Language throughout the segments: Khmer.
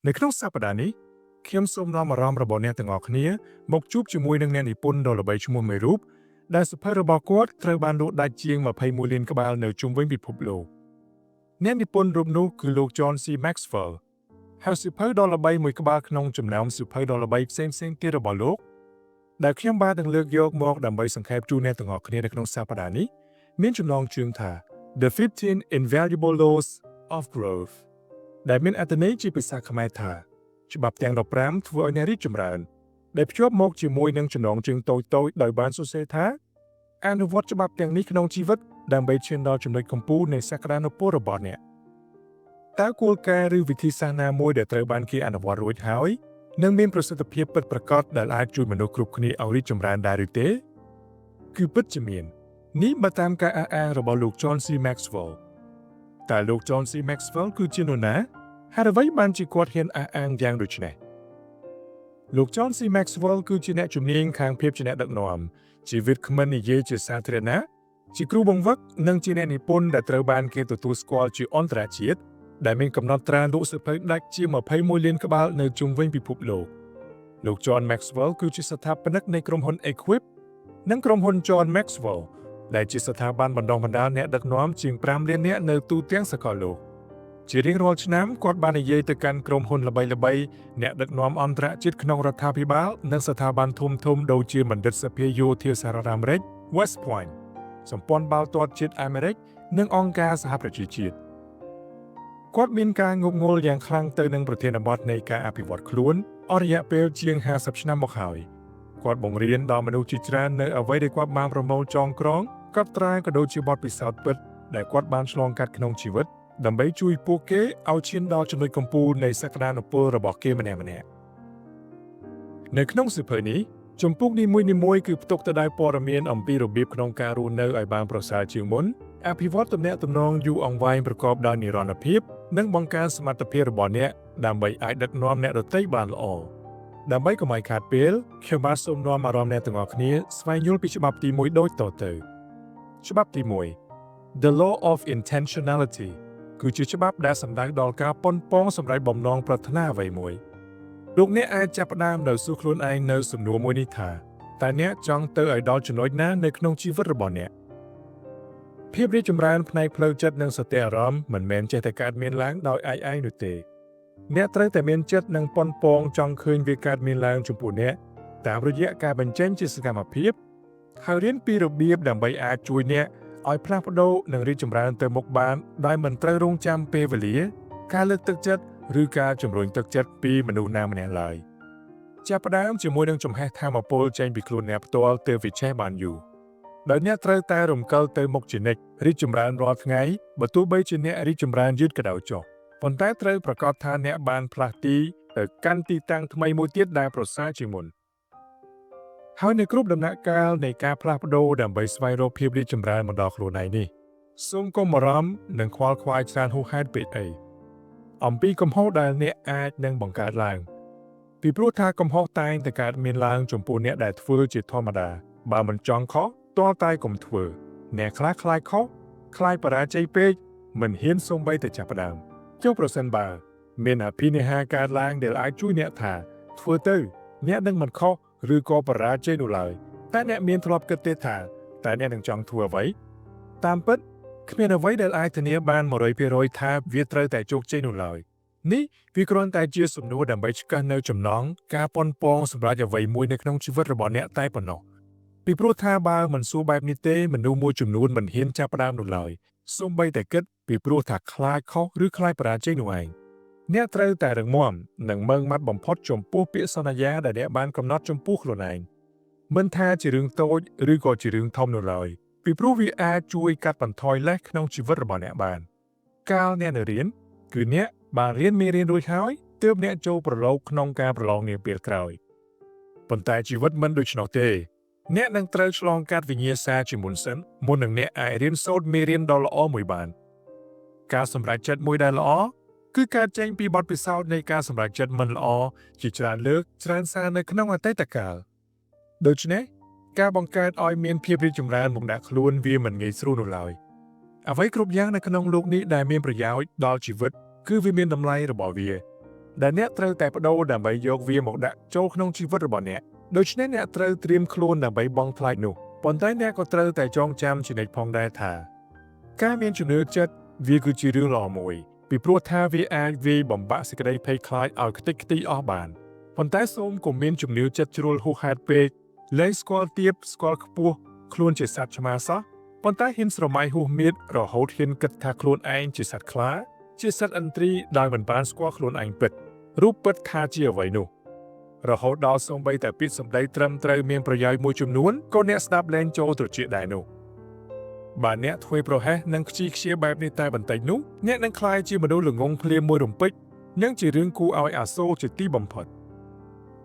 នៅក្នុងសប្តាហ៍នេះខ្ញុំសូមនាំអារម្មណ៍របស់អ្នកទាំងអស់គ្នាមកជួបជាមួយនឹងអ្នកនិពន្ធដ៏ល្បីឈ្មោះមួយរូបដែលសៀវភៅរបស់គាត់ត្រូវបានលក់ដាច់ជាង21លានក្បាលនៅជុំវិញពិភពលោកអ្នកនិពន្ធរូបនោះគឺលោក John C. Maxwell ហើយសៀវភៅដ៏ល្បីមួយក្បាលក្នុងចំណោមសៀវភៅដ៏ល្បីផ្សេងៗទៀតរបស់លោកដែលខ្ញុំបាទនឹងលើកយកមកដើម្បីសង្ខេបជូនអ្នកទាំងអស់គ្នានៅក្នុងសប្តាហ៍នេះមានចំណងជើងថា The 15 Invaluable Laws of Growth ដែលមានអត្ថន័យជាភាសាខ្មែរថាច្បាប់ទាំង15ធ្វើឲ្យអ្នករីកចម្រើនដែលភ្ជាប់មកជាមួយនឹងចំណងជើងតូចៗដោយបានសរសេរថាអនុវត្តច្បាប់ទាំងនេះក្នុងជីវិតដើម្បីឈានដល់ចំណុចកំពូលនៃសក្តានុពលរបស់អ្នកតើគោលការណ៍ឬវិធីសាស្ត្រណាមួយដែលត្រូវបានគេអនុវត្តរួចហើយនឹងមានប្រសិទ្ធភាពពិតប្រាកដដែលអាចជួយមនុស្សគ្រប់គ្នាឲ្យរីកចម្រើនដែរឬទេគឺពិតជាមាននេះបើតាមការអះអាងរបស់លោក John C. Maxwell តើលោក John C. Maxwell គឺជានរណាហេតុអ្វីបានជាគាត់ហ៊ានអះអាងយ៉ាងដូចនេះលោក John C. Maxwell គឺជាអ្នកជំនាញខាងភាពជាអ្នកដឹកនាំជាវាគ្មិននិយាយជាសាធារណៈជាគ្រូបង្វឹកនិងជាអ្នកនិពន្ធដែលត្រូវបានគេទទួលស្គាល់ជាអន្តរជាតិដែលមានកំណត់ត្រាលក់សៀវភៅដាច់ជា21លានក្បាលនៅជុំវិញពិភពលោកលោក John Maxwell គឺជាស្ថាបនិកនៃក្រុមហ៊ុន Equip និងក្រុមហ៊ុន John Maxwell ដែលជាស្ថាប័នបណ្ដុះបណ្ដាលអ្នកដឹកនាំជាង5លាននាក់នៅទូទាំងសកលលោកជារៀងរាល់ឆ្នាំគាត់បាននិយាយទៅកាន់ក្រុមហ៊ុនល្បីៗអ្នកដឹកនាំអន្តរជាតិក្នុងរដ្ឋាភិបាលនិងស្ថាប័នធំៗដូចជាបណ្ឌិតសភាយោធាសហរដ្ឋអាមេរិក West Point សម្ព័ន្ធបាល់ទាត់ជាតិអាមេរិកនិងអង្គការសហប្រជាជាតិគាត់មានការងប់ងល់យ៉ាងខ្លាំងទៅនឹងប្រធានបទនៃការអភិវឌ្ឍខ្លួនអស់រយៈពេលជាង50ឆ្នាំមកហើយគាត់បង្រៀនដល់មនុស្សជាច្រើននៅអ្វីដែលគាត់បានប្រមូលចងក្រងកត់ត្រាក៏ដូចជាបទពិសោធន៍ពិតដែលគាត់បានឆ្លងកាត់ក្នុងជីវិតដើម្បីជួយពួកគេឲ្យឈានដល់ចំណុចកំពូលនៃសក្តានុពលរបស់គេម្នាក់ៗនៅក្នុងសៀវភៅនេះជំពូកនីមួយៗគឺផ្ទុកទៅដោយព័ត៌មានអំពីរបៀបក្នុងការរស់នៅឲ្យបានប្រសើរជាងមុនអភិវឌ្ឍទំនាក់ទំនងយូរអង្វែងប្រកបដោយនិរន្តរភាពនិងបង្កើនសមត្ថភាពរបស់អ្នកដើម្បីអាចដឹកនាំអ្នកដទៃបានល្អដើម្បីកុំឲ្យខាតពេលខ្ញុំបាទសូមនាំអារម្មណ៍អ្នកទាំងអស់គ្នាស្វែងយល់ពីច្បាប់ទី1ដូចតទៅច្បាប់ទី1 The Law of Intentionality គឺជាច្បាប់ដែលសំដៅដល់ការប៉ុនប៉ងសម្រេចបំណងប្រាថ្នាអ្វីមួយលោកអ្នកអាចចាប់ផ្ដើមដោយសួរខ្លួនឯងនៅសំណួរមួយនេះថាតើអ្នកចង់ទៅឲ្យដល់ចំណុចណានៅក្នុងជីវិតរបស់អ្នកភាពរីកចម្រើនផ្នែកផ្លូវចិត្តនិងសតិអារម្មណ៍មិនមែនចេះតែកើតមានឡើងដោយឯកឯងនោះទេអ្នកត្រូវតែមានចិត្តនិងប៉ុនប៉ងចង់ឃើញវាកើតមានឡើងចំពោះអ្នកតាមរយៈការបញ្ចេញជាសកម្មភាពហើយរៀនពីរបៀបដើម្បីអាចជួយអ្នកឲ្យផ្លាស់ប្ដូរនិងរីកចម្រើនទៅមុខបានដោយមិនត្រូវរងចាំពេលវេលា ការលើកទឹកចិត្តឬការជំរុញទឹកចិត្តពីមនុស្សណាម្នាក់ឡើយចាប់ផ្ដើមជាមួយនឹងចំហេះធម៌ពលចេញពីខ្លួនអ្នកផ្ទាល់ទើបវាចេះបានយូរដោយអ្នកត្រូវតែរំកិលទៅមុខជានិច្ចរីកចម្រើនរាល់ថ្ងៃបើទោះបីជាអ្នករីកចម្រើនយឺតក៏ដោយចុះប៉ុន្តែត្រូវប្រកាសថាអ្នកបានផ្លាស់ទីទៅកាន់ទីតាំងថ្មីមួយទៀតដែលប្រសើរជាងមុនហើយនៅគ្រប់ដំណាក់កាលនៃការផ្លាស់ប្ដូរដើម្បីស្វែងរកភាពរីកចម្រើនមកដល់ខ្លួនឯងនេះសូមកុំបារម្ភនិងខ្វល់ខ្វាយច្រើនហួសហេតុពេកអីអំពីកំហុសដែលអ្នកអាចនឹងបង្កើតឡើងពីព្រោះថាកំហុសតែងតែកើតមានឡើងចំពោះអ្នកដែលធ្វើជាធម្មតាបើមិនចង់ខុសទាល់តែកុំធ្វើអ្នកខ្លះខ្លាចខុសខ្លាចបរាជ័យពេកមិនហ៊ានសូម្បីតែចាប់ផ្ដើមចុះប្រសិនបើមានអភិនិហាកើតឡើងដែលអាចជួយអ្នកថាធ្វើទៅអ្នកនឹងមិនខុសឬក៏បរាជ័យនោះឡើយតែអ្នកមានធ្លាប់គិតទេថាតើអ្នកនឹងចង់ធ្វើអ្វីតាមពិតគ្មានអ្វីដែលអាចធានាបាន100%ថាវាត្រូវតែជោគជ័យនោះឡើយនេះវាគ្រាន់តែជាសំណួរដើម្បីឆ្កឹះនៅចំណងការប៉ុនប៉ងសម្រាប់អ្វីមួយនៅក្នុងជីវិតរបស់អ្នកតែប៉ុណ្ណោះពីព្រោះថាបើមិនសួរបែបនេះទេមនុស្សមួយចំនួនមិនហ៊ានចាប់ផ្ដើមនោះឡើយសូម្បីតែគិតពីព្រោះថាខ្លាចខុសឬខ្លាចបរាជ័យនោះឯងអ្នកត្រូវតែរឹងមាំនិងម៉ឺងម៉ាត់បំផុតចំពោះពាក្យសន្យាដែលអ្នកបានកំណត់ចំពោះខ្លួនឯងមិនថាជារឿងតូចឬក៏ជារឿងធំនោះឡើយពីព្រោះវាអាចជួយកាត់បន្ថយលេសក្នុងជីវិតរបស់អ្នកបានកាលអ្នកនៅរៀនគឺអ្នកបានរៀនមេរៀនរួចហើយទើបអ្នកចូលប្រឡូកក្នុងការប្រឡងនាពេលក្រោយប៉ុន្តែជីវិតមិនដូច្នោះទេអ្នកនឹងត្រូវឆ្លងកាត់វិញ្ញាសាជាមុនសិនមុននឹងអ្នកអាចរៀនសូត្រមេរៀនដ៏ល្អមួយបានការសម្រេចចិត្តមួយដែលល្អគឺការចេញពីបទពិសោធន៍នៃការសម្រេចចិត្តមិនល្អជាច្រើនលើកច្រើនសារនៅក្នុងអតីតកាលដូច្នេះការបង្កើតឲ្យមានភាពរីកចម្រើនមកដាក់ខ្លួនវាមិនងាយស្រួលនោះឡើយអ្វីគ្រប់យ៉ាងនៅក្នុងលោកនេះដែលមានប្រយោជន៍ដល់ជីវិតគឺវាមានតម្លៃរបស់វា។ ដែលអ្នកត្រូវតែប្ដូរដើម្បីយកវាមកដាក់ចូលក្នុងជីវិតរបស់អ្នកដូច្នេះអ្នកត្រូវត្រៀមខ្លួនដើម្បីបង់ថ្លៃនោះប៉ុន្តែអ្នកក៏ត្រូវតែចងចាំជានិច្ចផងដែរថាការមានជំនឿចិត្តវាគឺជារឿងល្អមួយពីព្រោះថាវាអាចវាយបំបាក់សេចក្តីភ័យខ្លាចឲ្យខ្ទេចខ្ទីអស់បានប៉ុន្តែសូមកុំមានជំនឿចិត្តជ្រុលហួសហេតុពេកលែងស្គាល់ទាបស្គាល់ខ្ពស់ខ្លួនជាសត្វឆ្មាសោះប៉ុន្តែហ៊ានស្រមៃហួសមៀតរហូតហ៊ានគិតថាខ្លួនឯងជាសត្វខ្លាជាសត្វឥន្ទ្រីដោយមិនបានស្គាល់ខ្លួនឯងពិតរូបពិតថាជាអ្វីនោះរហូតដល់សូម្បីតែពាក្យសម្ដីត្រឹមត្រូវមានប្រយោជន៍មួយចំនួនក៏អ្នកស្ដាប់លែងចូលត្រចៀកដែរនោះបើអ្នកធ្វើប្រហែសនិងខ្ជីខ្ជាបែបនេះតែបន្តិចនោះអ្នកនឹងក្លាយជាមនុស្សល្ងង់ភ្លាមមួយរំពេចនិងជារឿងគួរឲ្យអាសូរជាទីបំផុត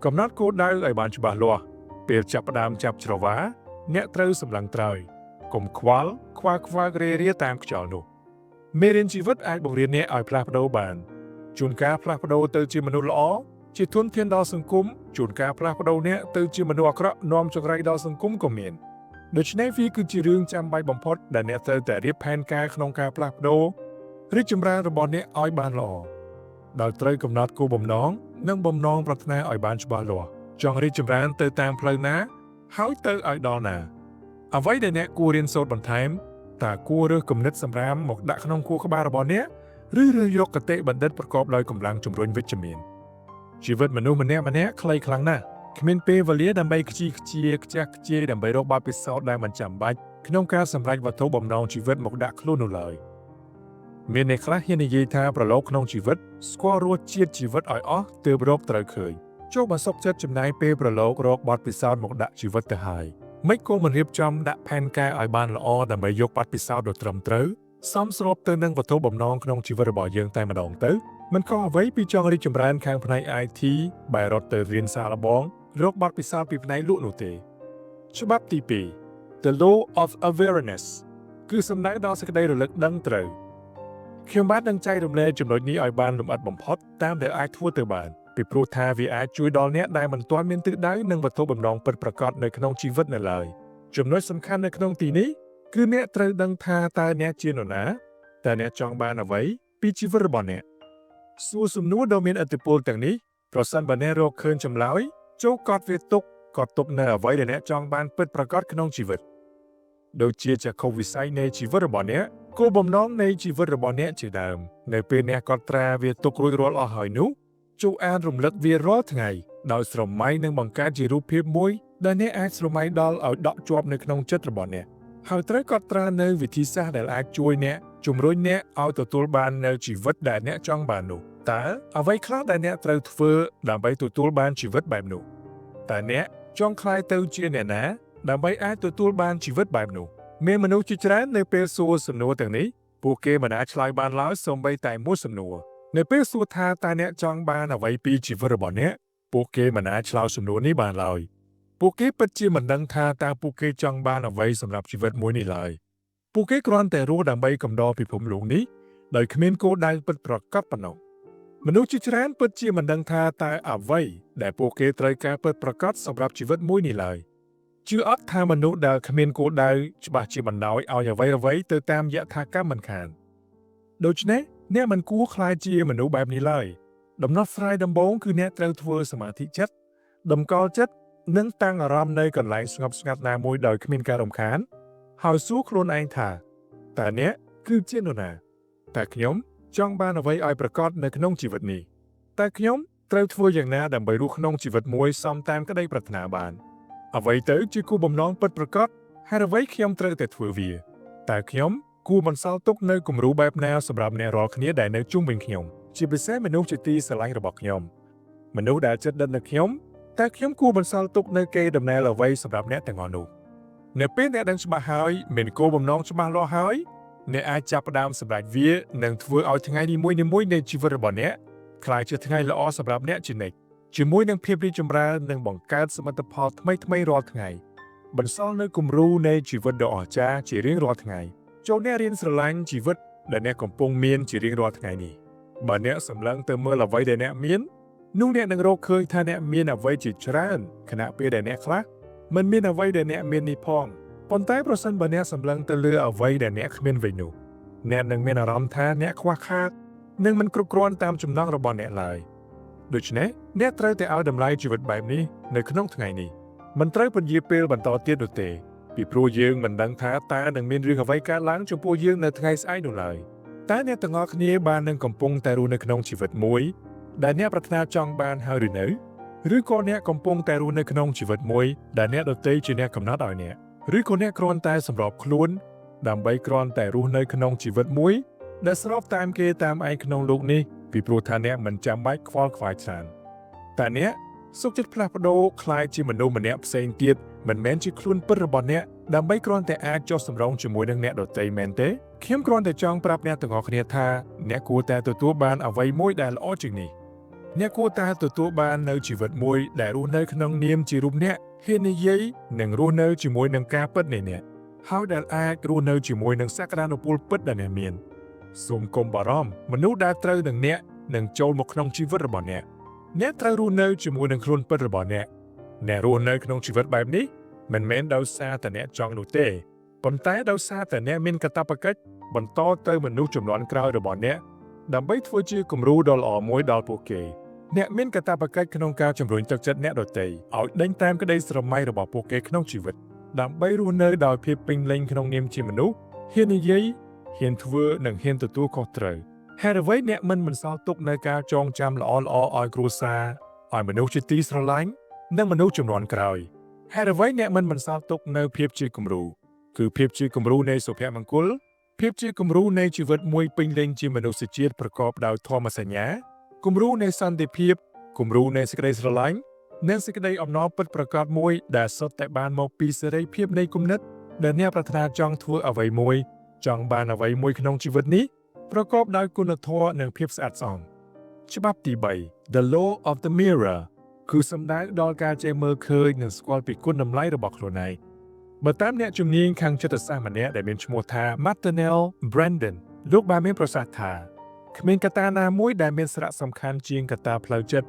កំណត់គោលដៅឲ្យបានច្បាស់លាស់ពេលចាប់ផ្ដើមចាប់ច្រវាអ្នកត្រូវសម្លឹងត្រើយកុំខ្វល់ខ្វល់ខ្វារេរាតាមខ្យល់នោះមេរៀនជីវិតអាចបង្រៀនអ្នកឲ្យផ្លាស់ប្ដូរបានជួនកាលផ្លាស់ប្ដូរទៅជាមនុស្សល្អជាធនធានដល់សង្គមជួនកាលផ្លាស់ប្ដូរអ្នកទៅជាមនុស្សអាក្រក់នាំចង្រៃដល់សង្គមក៏មានដូច្នេះវាគឺជារឿងចាំបាច់បំផុតដែលអ្នកត្រូវតែរៀបផែនការក្នុងការផ្លាស់ប្ដូររីកចម្រើនរបស់អ្នកឲ្យបានល្អដោយត្រូវកំណត់គោលបំណងនិងបំណងប្រាថ្នាឲ្យបានច្បាស់លាស់ចង់រីកចម្រើនទៅតាមផ្លូវណាហើយទៅឲ្យដល់ណាអ្វីដែលអ្នកគួររៀនសូត្របន្ថែមតើគួររើសគំនិតសម្រាមមកដាក់ក្នុងខួរក្បាលរបស់អ្នកឬរើសយកគតិបណ្ឌិតប្រកបដោយកម្លាំងជំរុញវិជ្ជមានជីវិតមនុស្សម្នាក់ៗខ្លីខ្លាំងណាស់គ្មានពេលវេលាដើម្បីខ្ជីខ្ជាខ្ជះខ្ជាយដើម្បីរកបទពិសោធន៍ដែលមិនចាំបាច់ក្នុងការសម្រេចវត្ថុបំណងជីវិតមកដាក់ខ្លួននោះឡើយមានអ្នកខ្លះហ៊ាននិយាយថាប្រឡូកក្នុងជីវិតស្គាល់រសជាតិជីវិតឲ្យអស់ទើបរកត្រូវឃើញចូលបើសុខចិត្តចំណាយពេលប្រឡូករកបទពិសោធន៍មកដាក់ជីវិតទៅហើយមិនគួរមិនរៀបចំដាក់ផែនការឲ្យបានល្អដើម្បីយកបទពិសោធន៍ដ៏ត្រឹមត្រូវសមស្របទៅនឹងវត្ថុបំណងក្នុងជីវិតរបស់យើងតែម្ដងទៅមិនខុសអ្វីពីចង់រីកចម្រើនខាងផ្នែក IT បែររត់ទៅរៀនសាកល្បងរកបទពិសោធន៍ពីផ្នែកលក់នោះទេច្បាប់ទី2 The Law of Awareness គឺសំដៅដល់សេចក្តីរលឹកដឹងត្រូវខ្ញុំបាទនឹងចែករំលែកចំណុចនេះឲ្យបានលម្អិតបំផុតតាមដែលអាចធ្វើទៅបានពីព្រោះថាវាអាចជួយដល់អ្នកដែលមិនទាន់មានទិសដៅនិងវត្ថុបំណងពិតប្រាកដនៅក្នុងជីវិតនៅឡើយចំណុចសំខាន់នៅក្នុងទីនេះគឺអ្នកត្រូវដឹងថាតើអ្នកជានរណាតើអ្នកចង់បានអ្វីពីជីវិតរបស់អ្នកសួរសំណួរដ៏មានឥទ្ធិពលទាំងនេះប្រសិនបើអ្នករកឃើញចម្លើយចូលកត់វាទុកកត់ទុកនៅអ្វីដែលអ្នកចង់បានពិតប្រាកដក្នុងជីវិតដូចជាចក្ខុវិស័យនៃជីវិតរបស់អ្នកគោលបំណងនៃជីវិតរបស់អ្នកជាដើមនៅពេលអ្នកកត់ត្រាវាទុករួចរាល់អស់ហើយនោះចូលអានរំលឹកវារាល់ថ្ងៃដោយស្រមៃនឹងបង្កើតជារូបភាពមួយដែលអ្នកអាចស្រមៃដល់ឲ្យដក់ជាប់នៅក្នុងចិត្តរបស់អ្នកហើយត្រូវកត់ត្រានៅវិធីសាស្ត្រដែលអាចជួយអ្នកជំរុញអ្នកឲ្យទទួលបាននៅជីវិតដែលអ្នកចង់បាននោះតើអ្វីខ្លះដែលអ្នកត្រូវធ្វើដើម្បីទទួលបានជីវិតបែបនោះតើអ្នកចង់ក្លាយទៅជាអ្នកណាដើម្បីអាចទទួលបានជីវិតបែបនោះមានមនុស្សជាច្រើននៅពេលសួរសំណួរទាំងនេះពួកគេមិនអាចឆ្លើយបានឡើយសូម្បីតែមួយសំណួរនៅពេលសួរថាតើអ្នកចង់បានអ្វីពីជីវិតរបស់អ្នកពួកគេមិនអាចឆ្លើយសំណួរនេះបានឡើយពួកគេពិតជាមិនដឹងថាតើពួកគេចង់បានអ្វីសម្រាប់ជីវិតមួយនេះឡើយពួកគេគ្រាន់តែរស់ដើម្បីកំដរពិភពលោកនេះដោយគ្មានគោលដៅពិតប្រាកដប៉ុណ្ណោះមនុស្សជាច្រើនពិតជាមិនដឹងថាតើអ្វីដែលពួកគេត្រូវការពិតប្រាកដសម្រាប់ជីវិតមួយនេះឡើយជឿអត់ថាមនុស្សដែលគ្មានគោលដៅច្បាស់ជាបណ្ដោយឲ្យអ្វីៗទៅតាមយថាកម្មមិនខានដូច្នេះអ្នកមិនគួរក្លាយជាមនុស្សបែបនេះឡើយដំណោះស្រាយដំបូងគឺអ្នកត្រូវធ្វើសមាធិចិត្តតម្កល់ចិត្តនិងតាំងអារម្មណ៍នៅកន្លែងស្ងប់ស្ងាត់ណាមួយដោយគ្មានការរំខានហើយសួរខ្លួនឯងថាតើអ្នកគឺជានរណាតើខ្ញុំចង់បានអ្វីឲ្យប្រាកដនៅក្នុងជីវិតនេះតើខ្ញុំត្រូវធ្វើយ៉ាងណាដើម្បីរស់ក្នុងជីវិតមួយសមតាមក្តីប្រាថ្នាបានអ្វីទៅជាគោលបំណងពិតប្រាកដហើយអ្វីខ្ញុំត្រូវតែធ្វើវាតើខ្ញុំគួរបន្សល់ទុកនៅគំរូបែបណាសម្រាប់អ្នករាល់គ្នាដែលនៅជុំវិញខ្ញុំជាពិសេសមនុស្សជាទីស្រឡាញ់របស់ខ្ញុំមនុស្សដែលជិតដិតនឹងខ្ញុំតើខ្ញុំគួរបន្សល់ទុកនៅកេរដំណែលអ្វីសម្រាប់អ្នកទាំងអស់នោះនៅពេលអ្នកដឹងច្បាស់ហើយមានគោលបំណងច្បាស់លាស់ហើយអ្នកអាចចាប់ផ្ដើមសម្រេចវានិងធ្វើឲ្យថ្ងៃនីមួយៗនៃជីវិតរបស់អ្នកក្លាយជាថ្ងៃល្អសម្រាប់អ្នកជានិច្ចជាមួយនឹងភាពរីកចម្រើននិងបង្កើតសមិទ្ធផលថ្មីៗរាល់ថ្ងៃបន្សល់នៅគំរូនៃជីវិតដ៏អស្ចារ្យជារៀងរាល់ថ្ងៃចូលអ្នករៀនស្រឡាញ់ជីវិតដែលអ្នកកំពុងមានជារៀងរាល់ថ្ងៃនេះបើអ្នកសម្លឹងទៅមើលអ្វីដែលអ្នកមាននោះអ្នកនឹងរកឃើញថាអ្នកមានអ្វីជាច្រើនខណៈពេលដែលអ្នកខ្លះមិនមានអ្វីដែលអ្នកមាននេះផងប៉ុន្តែប្រសិនបើអ្នកសម្លឹងទៅលើអ្វីដែលអ្នកគ្មានវិញនោះអ្នកនឹងមានអារម្មណ៍ថាអ្នកខ្វះខាតនិងមិនគ្រប់គ្រាន់តាមចំណង់របស់អ្នកឡើយ។ ដូច្នេះអ្នកត្រូវតែឲ្យតម្លៃជីវិតបែបនេះនៅក្នុងថ្ងៃនេះមិនត្រូវពន្យាពេលបន្តទៀតនោះទេពីព្រោះយើងមិនដឹងថាតើនឹងមានរឿងអ្វីកើតឡើងចំពោះយើងនៅថ្ងៃស្អែកនោះឡើយតើអ្នកទាំងអស់គ្នាបាននឹងកំពុងតែរស់នៅក្នុងជីវិតមួយដែលអ្នកប្រាថ្នាចង់បានហើយឬនៅឬក៏អ្នកកំពុងតែរស់នៅក្នុងជីវិតមួយដែលអ្នកដទៃជាអ្នកកំណត់ឲ្យអ្នកឬក៏អ្នកគ្រាន់តែសម្របខ្លួនដើម្បីគ្រាន់តែរស់នៅក្នុងជីវិតមួយដែលស្របតាមគេតាមឯងក្នុងលោកនេះពីព្រោះថាអ្នកមិនចាំបាច់ខ្វល់ខ្វាយច្រើនតើអ្នកសុខចិត្តផ្លាស់ប្ដូរក្លាយជាមនុស្សម្នាក់ផ្សេងទៀតមិនមែនជាខ្លួនពិតរបស់អ្នកដើម្បីគ្រាន់តែអាចចុះសម្រុងជាមួយនឹងអ្នកដទៃមែនទេខ្ញុំគ្រាន់តែចង់ប្រាប់អ្នកទាំងអស់គ្នាថាអ្នកគួរតែទទួលបានអ្វីមួយដែលល្អជាងនេះអ្នកគួរតែទទួលបាននៅជីវិតមួយដែលរស់នៅក្នុងនាមជារូបអ្នកហ៊ាននិយាយនិងរស់នៅជាមួយនឹងការពិតនៃអ្នកហើយដែលអាចរស់នៅជាមួយនឹងសក្តានុពលពិតដែលអ្នកមានសូមកុំបារម្ភមនុស្សដែលត្រូវនឹងអ្នកនឹងចូលមកក្នុងជីវិតរបស់អ្នកអ្នកត្រូវរស់នៅជាមួយនឹងខ្លួនពិតរបស់អ្នកអ្នករស់នៅក្នុងជីវិតបែបនេះមិនមែនដោយសារតែអ្នកចង់នោះទេប៉ុន្តែដោយសារតែអ្នកមានកាតព្វកិច្ចបន្តទៅមនុស្សជំនាន់ក្រោយរបស់អ្នកដើម្បីធ្វើជាគំរូដ៏ល្អមួយដល់ពួកគេអ្នកមានកាតព្វកិច្ចក្នុងការជំរុញទឹកចិត្តអ្នកដទៃឲ្យដេញតាមក្តីស្រមៃរបស់ពួកគេក្នុងជីវិតដើម្បីរស់នៅដោយភាពពេញលេញក្នុងនាមជាមនុស្សហ៊ាននិយាយហ៊ានធ្វើនិងហ៊ានទទួលខុសត្រូវហេតុអ្វីអ្នកមិនបន្សល់ទុកនៅការចងចាំល្អៗឲ្យគ្រួសារឲ្យមនុស្សជាទីស្រឡាញ់និងមនុស្សជំនាន់ក្រោយហេតុអ្វីអ្នកមិនបន្សល់ទុកនៅភាពជាគំរូគឺភាពជាគំរូនៃសុភមង្គលភាពជាគំរូនៃជីវិតមួយពេញលេញជាមនុស្សជាតិប្រកបដោយធម៌សញ្ញាគំរូនៃសន្តិភាពគំរូនៃសេចក្តីស្រឡាញ់និងសេចក្តីអំណរពិតប្រាកដមួយដែលសុទ្ធតែបានមកពីសេរីភាពនៃគំនិតដែលអ្នកប្រាថ្នាចង់ធ្វើអ្វីមួយចង់បានអ្វីមួយក្នុងជីវិតនេះប្រកបដោយគុណធម៌និងភាពស្អាតស្អំច្បាប់ទី3 The Law of the Mirror គឺសំដៅដល់ការចេះមើលឃើញនិងស្គាល់ពីគុណតម្លៃរបស់ខ្លួនឯងបើតាមអ្នកជំនាញខាងចិត្តសាស្ត្រម្នាក់ដែលមានឈ្មោះថា Martinel Brandon លោកបានមានប្រសាសន៍ថាគ្មានកត្តាណាមួយដែលមានសារៈសំខាន់ជាងកត្តាផ្លូវចិត្ត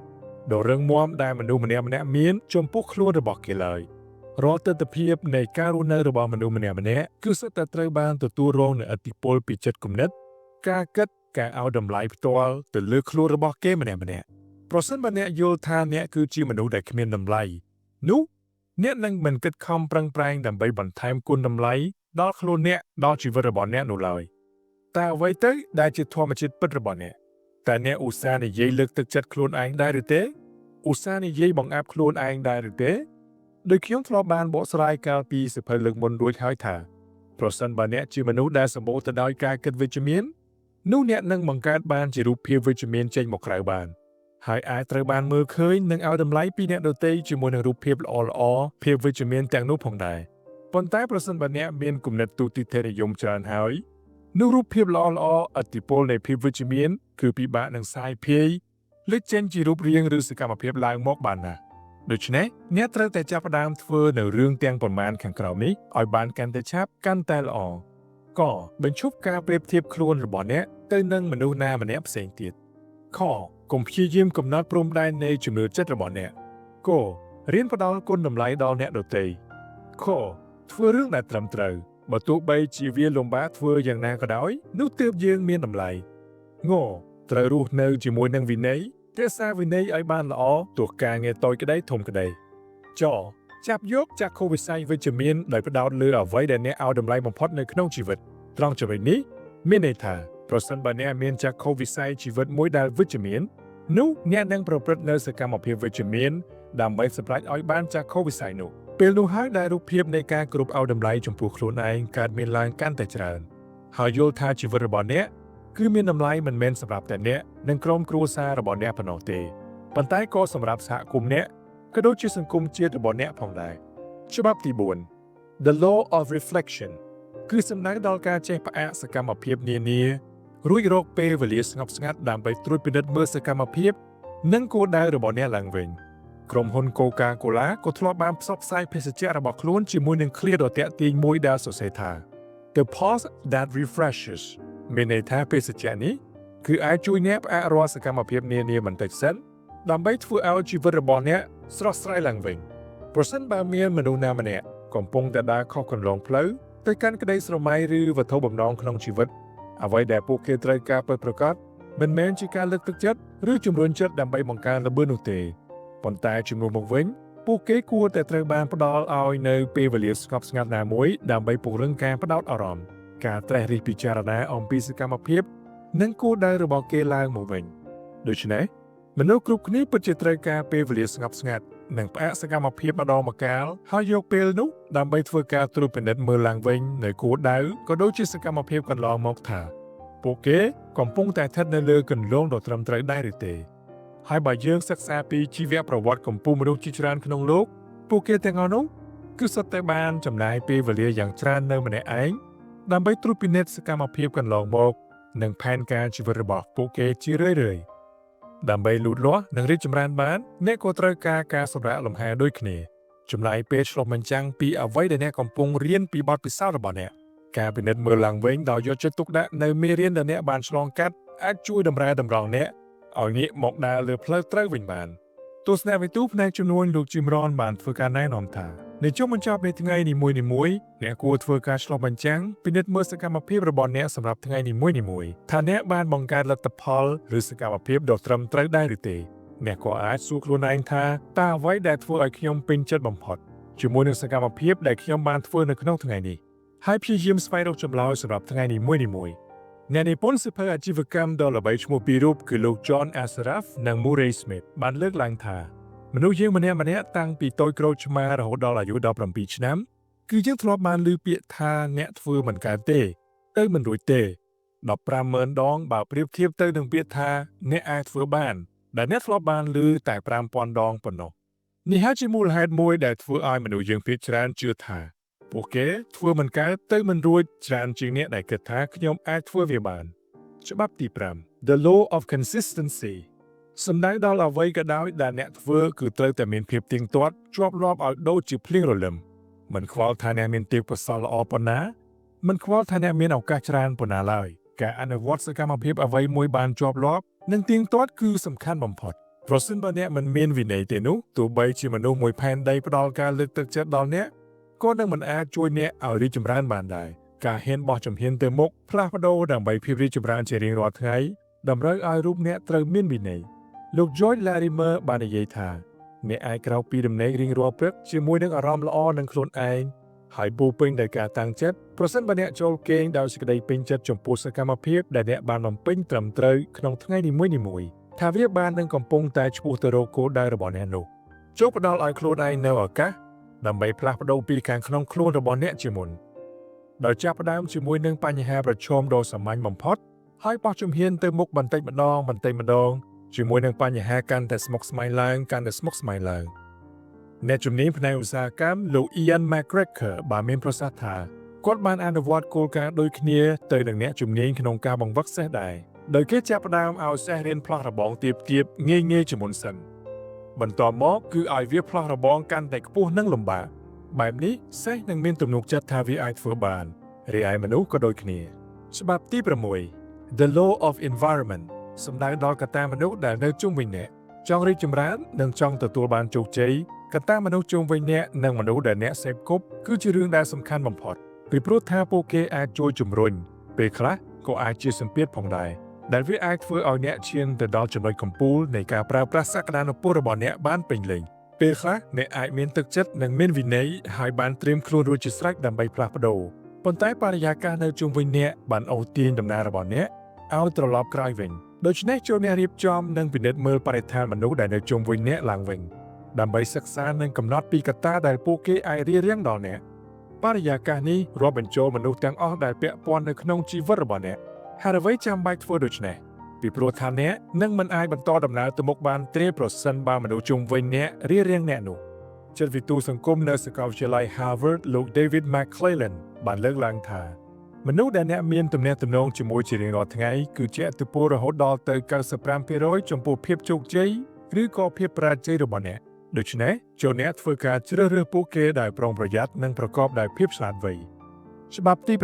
ដ៏រឹងមាំដែលមនុស្សម្នាក់ៗមានចំពោះខ្លួនរបស់គេឡើយរាល់ទិដ្ឋភាពនៃការរស់នៅរបស់មនុស្សម្នាក់ៗគឺសុទ្ធតែត្រូវបានទទួលរងនូវឥទ្ធិពលពីចិត្តគំនិតការគិតការឲ្យតម្លៃផ្ទាល់ទៅលើខ្លួនរបស់គេម្នាក់ៗប្រសិនបើអ្នកយល់ថាអ្នកគឺជាមនុស្សដែលគ្មានតម្លៃនោះអ្នកនឹងមិនគិតខំប្រឹងប្រែងដើម្បីបន្ថែមគុណតម្លៃដល់ខ្លួនអ្នកដល់ជីវិតរបស់អ្នកនោះឡើយតែអ្វីទៅដែលជាធម្មជាតិពិតរបស់អ្នកតើអ្នកឧស្សាហ៍និយាយលើកទឹកចិត្តខ្លួនឯងដែរឬទេឧស្សាហ៍និយាយបង្អាប់ខ្លួនឯងដែរឬទេដោយខ្ញុំធ្លាប់បានបកស្រាយកាលពីសៀវភៅលើកមុនរួចហើយថាប្រសិនបើអ្នកជាមនុស្សដែលសម្បូរទៅដោយការគិតវិជ្ជមាននោះអ្នកនឹងបង្កើតបានជារូបភាពវិជ្ជមានចេញមកក្រៅបានហើយអាចត្រូវបានមើលឃើញនិងឲ្យតម្លៃពីអ្នកដទៃជាមួយនឹងរូបភាពល្អៗភាពវិជ្ជមានទាំងនោះផងដែរប៉ុន្តែប្រសិនបើអ្នកមានគំនិតទុទិដ្ឋិនិយមច្រើនហើយនោះរូបភាពល្អៗឥទ្ធិពលនៃភាពវិជ្ជមានគឺពិបាកនឹងសាយភាយលេចចេញជារូបរាងឬសកម្មភាពឡើងមកបានណាស់ដូច្នេះអ្នកត្រូវតែចាប់ផ្ដើមធ្វើនៅរឿងទាំងប៉ុន្មានខាងក្រោមនេះឲ្យបានកាន់តែឆាប់កាន់តែល្អកបញ្ឈប់ការប្រៀបធៀបខ្លួនរបស់អ្នកទៅនឹងមនុស្សណាម្នាក់ផ្សេងទៀតខកុំព្យាយាមកំណត់ព្រំដែននៃជំនឿចិត្តរបស់អ្នកករៀនផ្ដល់គុណតម្លៃដល់អ្នកដទៃខធ្វើរឿងដែលត្រឹមត្រូវបើទោះបីជាវាលំបាកធ្វើយ៉ាងណាក៏ដោយនោះទើបយើងមានតម្លៃងត្រូវរស់នៅជាមួយនឹងវិន័យរក្សាវិន័យឲ្យបានល្អទោះការងារតូចក្តីធំក្តីចចាប់យកចក្ខុវិស័យវិជ្ជមានដោយផ្ដោតលើអ្វីដែលអ្នកឲ្យតម្លៃបំផុតនៅក្នុងជីវិតត្រង់ចំណុចនេះមានន័យថាប្រសិនបើអ្នកមានចក្ខុវិស័យជីវិតមួយដែលវិជ្ជមាននោះអ្នកនឹងប្រព្រឹត្តនៅសកម្មភាពវិជ្ជមានដើម្បីសម្រេចឲ្យបានចក្ខុវិស័យនោះពេលនោះហើយដែលរូបភាពនៃការគ្រប់ឲ្យតម្លៃចំពោះខ្លួនឯងកើតមានឡើងកាន់តែច្រើនហើយយល់ថាជីវិតរបស់អ្នកគឺមានតម្លៃមិនមែនសម្រាប់តែអ្នកនិងក្រុមគ្រួសាររបស់អ្នកប៉ុណ្ណោះទេប៉ុន្តែក៏សម្រាប់សហគមន៍អ្នកក៏ដូចជាសង្គមជាតិរបស់អ្នកផងដែរច្បាប់ទី4 The Law of Reflection គឺសំដៅដល់ការចេះផ្អាកសកម្មភាពនានារួចរកពេលវេលាស្ងប់ស្ងាត់ដើម្បីត្រួតពិនិត្យមើលសកម្មភាពនិងគោលដៅរបស់អ្នកឡើងវិញក្រុមហ៊ុន Coca-Cola ក៏ធ្លាប់បានផ្សព្វផ្សាយភេសជ្ជៈរបស់ខ្លួនជាមួយនឹងឃ្លាដ៏ទាក់ទាញមួយដែលសរសេរថា The pause that refreshes មានន័យថាភេសជ្ជៈនេះគឺអាចជួយអ្នកផ្អាករាល់សកម្មភាពនានាបន្តិចសិនដើម្បីធ្វើឲ្យជីវិតរបស់អ្នកស្រស់ស្រាយឡើងវិញប្រសិនបើមានមនុស្សណាម្នាក់កំពុងតែដើរខុសគន្លងផ្លូវទៅកាន់ក្តីស្រមៃឬវត្ថុបំណងក្នុងជីវិតអ្វីដែលពួកគេត្រូវការពិតប្រាកដ មិនមែនជាការលើកទឹកចិត្តឬជំរុញចិត្តដើម្បីបង្កើនល្បឿននោះទេប៉ុន្តែជំនួសមកវិញពួកគេគួរតែត្រូវបានផ្ដល់ឲ្យនៅពេលវេលាស្ងប់ស្ងាត់ណាមួយដើម្បីពង្រឹងការផ្ដោតអារម្មណ៍ការត្រេះរិះពិចារណាអំពីសកម្មភាពនិងគោលដៅរបស់គេឡើងមកវិញដូច្នេះមនុស្សគ្រប់គ្នាពិតជាត្រូវការពេលវេលាស្ងប់ស្ងាត់និងផ្អាកសកម្មភាពម្ដងម្កាលហើយយកពេលនោះដើម្បីធ្វើការត្រួតពិនិត្យមើលឡើងវិញនៅគោលដៅក៏ដូចជាសកម្មភាពកន្លងមកថាពួកគេកំពុងតែស្ថិតនៅលើគន្លងដ៏ត្រឹមត្រូវដែរឬទេហើយបើយើងសិក្សាពីជីវប្រវត្តិកម្ពុជាមនុស្សជាច្រើនក្នុងលោកពួកគេទាំងអស់នោះគឺសុទ្ធតែបានចំណាយពេលវេលាយ៉ាងច្រើននៅម្នាក់ឯងដើម្បីត្រួតពិនិត្យសកម្មភាពកន្លងមកនិងផែនការជីវិតរបស់ពួកគេជារឿយៗដើម្បីលូតលាស់និងរីកចម្រើនបានអ្នកក៏ត្រូវការការសម្រាកលំហែដូចគ្នាចំណាយពេលឆ្លុះបញ្ចាំងពីអ្វីដែលអ្នកកំពុងរៀនពីបទពិសោធន៍របស់អ្នកការពិនិត្យមើលឡើងវិញដោយយកចិត្តទុកដាក់នៅមេរៀនដែលអ្នកបានឆ្លងកាត់អាចជួយតម្រែតម្រង់អ្នកឲ្យងាកមកដើរលើផ្លូវត្រូវវិញបានទស្សនវិទូផ្នែកជំនួញលោកជីមរ៉នបានធ្វើការណែនាំថានៅចុងបញ្ចប់នៃថ្ងៃនីមួយៗអ្នកគួរធ្វើការឆ្លុះបញ្ចាំងពិនិត្យមើលសកម្មភាពរបស់អ្នកសម្រាប់ថ្ងៃនីមួយៗថាអ្នកបានបង្កើតលទ្ធផលឬសកម្មភាពដ៏ត្រឹមត្រូវដែរឬទេអ្នកក៏អាចសួរខ្លួនឯងថាតើអ្វីដែលធ្វើឲ្យខ្ញុំពេញចិត្តបំផុតជាមួយនឹងសកម្មភាពដែលខ្ញុំបានធ្វើនៅក្នុងថ្ងៃនេះហើយព្យាយាមស្វែងរកចម្លើយសម្រាប់ថ្ងៃនីមួយៗអ្នកនិពន្ធសៀវភៅអាជីវកម្មដ៏ល្បីឈ្មោះពីររូបគឺលោក John Assaraf និង Murray Smith បានលើកឡើងថាមនុស្សយើងម្នាក់ៗតាំងពីតូចក្រូចឆ្មារហូតដល់អាយុ17ឆ្នាំគឺយើងធ្លាប់បានឮពាក្យថាអ្នកធ្វើមិនកើតទេទៅមិនរួចទេ150,000ដងបើប្រៀបធៀបទៅនឹងពាក្យថាអ្នកអាចធ្វើបានដែលអ្នកធ្លាប់បានឮតែ5000ដងប៉ុណ្ណោះនេះហើយជាមូលហេតុមួយដែលធ្វើឲ្យមនុស្សយើងភាគច្រើនជឿថាពួកគេធ្វើមិនកើតទៅមិនរួចច្រើនជាងអ្នកដែលគិតថាខ្ញុំអាចធ្វើវាបានច្បាប់ទី5 The Law of Consistency សំដៅដល់អ្វីក៏ដោយដែលអ្នកធ្វើគឺត្រូវតែមានភាពទៀងទាត់ជាប់លាប់ឲ្យដូចជាភ្លៀងរលឹមមិនខ្វល់ថាអ្នកមានទេពកោសល្យល្អប៉ុណ្ណាមិនខ្វល់ថាអ្នកមានឱកាសច្រើនប៉ុណ្ណាឡើយការអនុវត្តសកម្មភាពអ្វីមួយបានជាប់លាប់និងទៀងទាត់គឺសំខាន់បំផុតប្រសិនបើអ្នកមិនមានវិន័យទេនោះទោះបីជាមនុស្សមួយផែនដីផ្ដល់ការលើកទឹកចិត្តដល់អ្នកក៏នឹងមិនអាចជួយអ្នកឲ្យរីកចម្រើនបានដែរការហ៊ានបោះជំហានទៅមុខផ្លាស់ប្ដូរដើម្បីភាពរីកចម្រើនជារៀងរាល់ថ្ងៃតម្រូវឲ្យរូបអ្នកត្រូវមានវិន័យលោក George Latimer បាននិយាយថាអ្នកអាចក្រោកពីដំណេករៀងរាល់ព្រឹកជាមួយនឹងអារម្មណ៍ល្អនឹងខ្លួនឯងហើយពោរពេញដោយការតាំងចិត្តប្រសិនបើអ្នកចូលគេងដោយសេចក្តីពេញចិត្តចំពោះសកម្មភាពដែលអ្នកបានបំពេញត្រឹមត្រូវក្នុងថ្ងៃនីមួយៗថាវាបាននឹងកំពុងតែឆ្ពោះទៅរកគោលដៅរបស់អ្នកនោះចូលផ្ដល់ឲ្យខ្លួនឯងនូវឱកាសដើម្បីផ្លាស់ប្ដូរពីខាងក្នុងខ្លួនរបស់អ្នកជាមុនដោយចាប់ផ្ដើមជាមួយនឹងបញ្ហាប្រឈមដ៏សាមញ្ញបំផុតហើយបោះជំហានទៅមុខបន្តិចម្ដងបន្តិចម្ដងជាមួយនឹងបញ្ហាកាន់តែស្មុគស្មាញឡើងកាន់តែស្មុគស្មាញឡើងអ្នកជំនាញផ្នែកឧស្សាហកម្មលោក Ian McGregor បានមានប្រសាសន៍ថាគាត់បានអនុវត្តគោលការណ៍ដូចគ្នាទៅនឹងអ្នកជំនាញក្នុងការបង្វឹកសេះដែរដោយគេចាប់ផ្ដើមឲ្យសេះរៀនផ្លោះរបងទៀបៗងាយៗជាមុនសិនបន្ទាប់មកគឺឲ្យវាផ្លោះរបងកាន់តែខ្ពស់និងលំបាកបែបនេះសេះនឹងមានទំនុកចិត្តថាវាអាចធ្វើបានរីឯមនុស្សក៏ដូចគ្នាច្បាប់ទី6 The Law of Environment សំដៅដល់កត្តាមនុស្សដែលនៅជុំវិញអ្នកចង់រីកចម្រើននិងចង់ទទួលបានជោគជ័យកត្តាមនុស្សជុំវិញអ្នកនិងមនុស្សដែលអ្នកសេពគប់គឺជារឿងដែលសំខាន់បំផុតពីព្រោះថាពួកគេអាចជួយជំរុញពេលខ្លះក៏អាចជាសម្ពាធផងដែរដែលវាអាចធ្វើឲ្យអ្នកឈានទៅដល់ចំណុចកំពូលនៃការប្រើប្រាស់សក្តានុពលរបស់អ្នកបានពេញលេញពេលខ្លះអ្នកអាចមានទឹកចិត្តនិងមានវិន័យហើយបានត្រៀមខ្លួនរួចជាស្រេចដើម្បីផ្លាស់ប្ដូរប៉ុន្តែបរិយាកាសនៅជុំវិញអ្នកបានអូសទាញដំណើររបស់អ្នកឲ្យត្រឡប់ក្រោយវិញដូច្នេះចូលអ្នករៀបចំនិងពិនិត្យមើលបរិស្ថានមនុស្សដែលនៅជុំវិញអ្នកឡើងវិញដើម្បីសិក្សានិងកំណត់ពីកត្តាដែលពួកគេអាចរារាំងដល់អ្នកបរិយាកាសនេះរាប់បញ្ចូលមនុស្សទាំងអស់ដែលពាក់ព័ន្ធនៅក្នុងជីវិតរបស់អ្នកហេតុអ្វីចាំបាច់ធ្វើដូច្នេះពីព្រោះថាអ្នកនឹងមិនអាចបន្តដំណើរទៅមុខបានទេប្រសិនបើមនុស្សជុំវិញអ្នករារាំងអ្នកនោះចិត្តវិទូសង្គមនៅសាកលវិទ្យាល័យ Harvard លោក David McClellan បានលើកឡើងថាមនុស្សដែលអ្នកមានទំនាក់ទំនងជាមួយជារៀងរាល់ថ្ងៃគឺជាឥទ្ធិពលរហូតដល់ទៅ95%ចំពោះភាពជោគជ័យឬក៏ភាពបរាជ័យរបស់អ្នកដូច្នេះចូលអ្នកធ្វើការជ្រើសរើសពួកគេដោយប្រុងប្រយ័ត្ននិងប្រកបដោយភាពឆ្លាតវៃច្បាប់ទី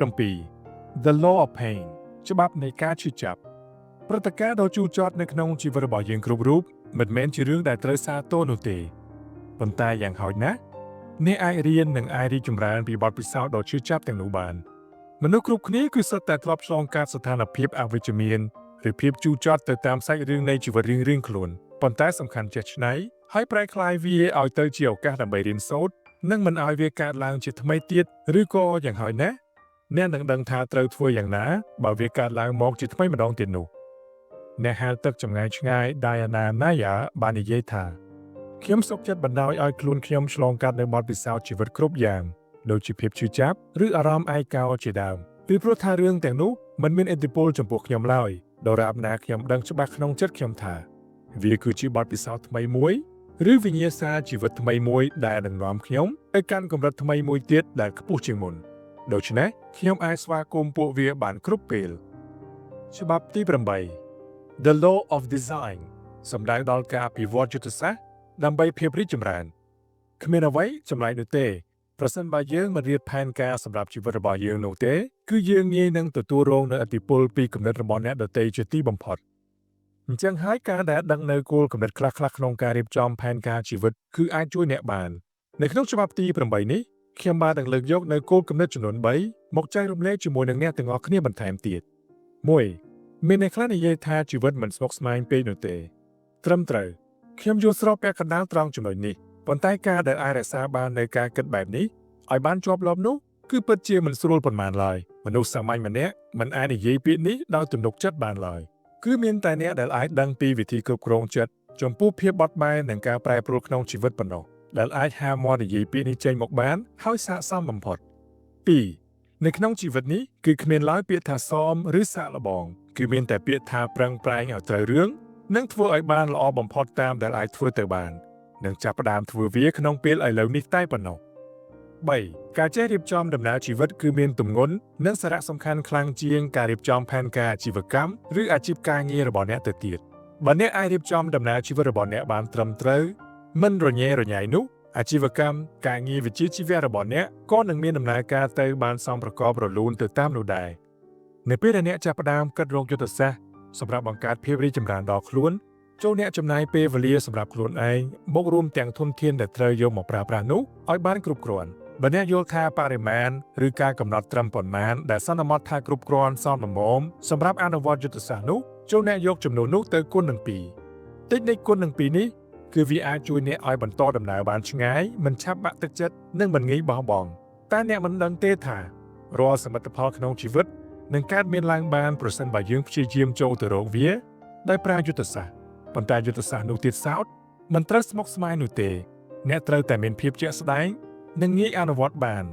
7 The Law of Pain ច្បាប់នៃការឈឺចាប់ព្រឹត្តិការណ៍ដ៏ជូរចត់នៅក្នុងជីវិតរបស់យើងគ្រប់រូបមិនមែនជារឿងដែលត្រូវសាទរនោះទេប៉ុន្តែយ៉ាងហោចណាស់អ្នកអាចរៀននិងអាចរីកចម្រើនពីបទពិសោធន៍ដ៏ឈឺចាប់ទាំងនោះបានមនុស្សគ្រប់គ្នាគឺសុទ្ធតែធ្លាប់ឆ្លងកាត់ស្ថានភាពអវិជ្ជមាន ឬភាពជូរចត់ទៅតាមសាច់រឿងនៃជីវិតរៀងៗខ្លួនប៉ុន្តែសំខាន់ចេះច្នៃហើយប្រែក្លាយវាឲ្យទៅជាឱកាសដើម្បីរៀនសូត្រនិងមិនឲ្យវាកើតឡើងជាថ្មីទៀតឬក៏យ៉ាងហោចណាស់អ្នកនឹងដឹងថាត្រូវធ្វើយ៉ាងណាបើវាកើតឡើងមកជាថ្មីម្ដងទៀតនោះអ្នកហែលទឹកចម្ងាយឆ្ងាយ Diana Naya បាននិយាយថាខ្ញុំសុខចិត្តបណ្ដោយឲ្យខ្លួនខ្ញុំឆ្លងកាត់នៅបទពិសោធន៍ជីវិតគ្រប់យ៉ាងដូចជាភាពឈឺចាប់ឬអារម្មណ៍ឯកោជាដើមពីព្រោះថារឿងទាំងនោះមិនមានឥទ្ធិពលចំពោះខ្ញុំឡើយដរាបណាខ្ញុំដឹងច្បាស់ក្នុងចិត្តខ្ញុំថាវាគឺជាបទពិសោធន៍ថ្មីមួយឬវិញ្ញាសាជីវិតថ្មីមួយដែលនឹងនាំខ្ញុំទៅកាន់កម្រិតថ្មីមួយទៀតដែលខ្ពស់ជាងមុនដូច្នេះខ្ញុំអាចស្វាគមន៍ពួកវាបានគ្រប់ពេលច្បាប់ទី8 The Law of Design សម្ដៅដល់ការអភិវឌ្ឍយុទ្ធសាស្ត្រដើម្បីភាពរីកចម្រើនគ្មានអ្វីចម្លែកនោះទេប្រសិនបើយើងមិនរៀបផែនការសម្រាប់ជីវិតរបស់យើងនោះទេគឺយើងងាយនឹងទទួលរងនូវឥទ្ធិពលពីគំនិតរបស់អ្នកដទៃជាទីបំផុតអញ្ចឹងហើយការដែលដឹងនៅគោលគំនិតខ្លះៗក្នុងការរៀបចំផែនការជីវិតគឺអាចជួយអ្នកបាននៅក្នុងច្បាប់ទី8នេះខ្ញុំបាទនឹងលើកយកនៅគោលគំនិតចំនួន3មកចែករំលែកជាមួយនឹងអ្នកទាំងអស់គ្នាបន្ថែមទៀត1មានអ្នកខ្លះនិយាយថាជីវិតមិនស្មុគស្មាញពេកនោះទេត្រឹមត្រូវខ្ញុំយល់ស្របពាក់កណ្ដាលត្រង់ចំណុចនេះប៉ុន្តែការដែលអាចរក្សាបាននៅការគិតបែបនេះឲ្យបានជាប់លាប់នោះគឺពិតជាមិនស្រួលប៉ុន្មានឡើយមនុស្សសាមញ្ញម្នាក់មិនអាចនិយាយពាក្យនេះដោយទំនុកចិត្តបានឡើយគឺមានតែអ្នកដែលអាចដឹងពីវិធីគ្រប់គ្រងចិត្តចំពោះភាពបត់បែននិងការប្រែប្រួលក្នុងជីវិតប៉ុណ្ណោះដែលអាចហាមាត់និយាយពាក្យនេះចេញមកបានហើយស័ក្តិសមបំផុត2នៅក្នុងជីវិតនេះគឺគ្មានឡើយពាក្យថាសមឬសាកល្បងគឺមានតែពាក្យថាប្រឹងប្រែងឲ្យត្រូវរឿងនិងធ្វើឲ្យបានល្អបំផុតតាមដែលអាចធ្វើទៅបាននិងចាប់ផ្ដើមធ្វើវាក្នុងពេលឥឡូវនេះតែប៉ុណ្ណោះ3ការចេះរៀបចំដំណើរជីវិតគឺមានទម្ងន់និងសារៈសំខាន់ខ្លាំងជាងការរៀបចំផែនការអាជីវកម្មឬអាជីពការងាររបស់អ្នកទៅទៀតបើអ្នកអាចរៀបចំដំណើរជីវិតរបស់អ្នកបានត្រឹមត្រូវមិនរញ៉េរញ៉ៃនោះអាជីវកម្មការងារវិជ្ជាជីវៈរបស់អ្នកក៏នឹងមានដំណើរការទៅបានសមប្រកបរលូនទៅតាមនោះដែរនៅពេលដែលអ្នកចាប់ផ្ដើមគិតរកយុទ្ធសាស្ត្រសម្រាប់បង្កើតភាពរីកចម្រើនដល់ខ្លួនចូលអ្នកចំណាយពេលវេលាសម្រាប់ខ្លួនឯងបូករួមទាំងធនធានដែលត្រូវយកមកប្រើប្រាស់នោះឲ្យបានគ្រប់គ្រាន់បើអ្នកយល់ថាបរិមាណឬការកំណត់ត្រឹមប៉ុន្មានដែលសន្មតថាគ្រប់គ្រាន់សមល្មមសម្រាប់អនុវត្តយុទ្ធសាស្ត្រនោះចូលអ្នកយកចំនួននោះទៅគុណនឹង2តិចនិចគុណនឹង2នេះគឺវាអាចជួយអ្នកឲ្យបន្តដំណើរបានឆ្ងាយមិនឆាប់បាក់ទឹកចិត្តនិងមិនងាយបោះបង់តែអ្នកមិនដឹងទេថារាល់សមិទ្ធផលក្នុងជីវិតនឹងកើតមានឡើងបានប្រសិនបើយើងព្យាយាមចូលទៅរកវាដោយប្រើយុទ្ធសាស្ត្រប៉ុន្តែយុទ្ធសាស្ត្រនោះទៀតសោតមិនត្រូវស្មុគស្មាញនោះទេអ្នកត្រូវតែមានភាពជាក់ស្ដែងនិងងាយអនុវត្តបាន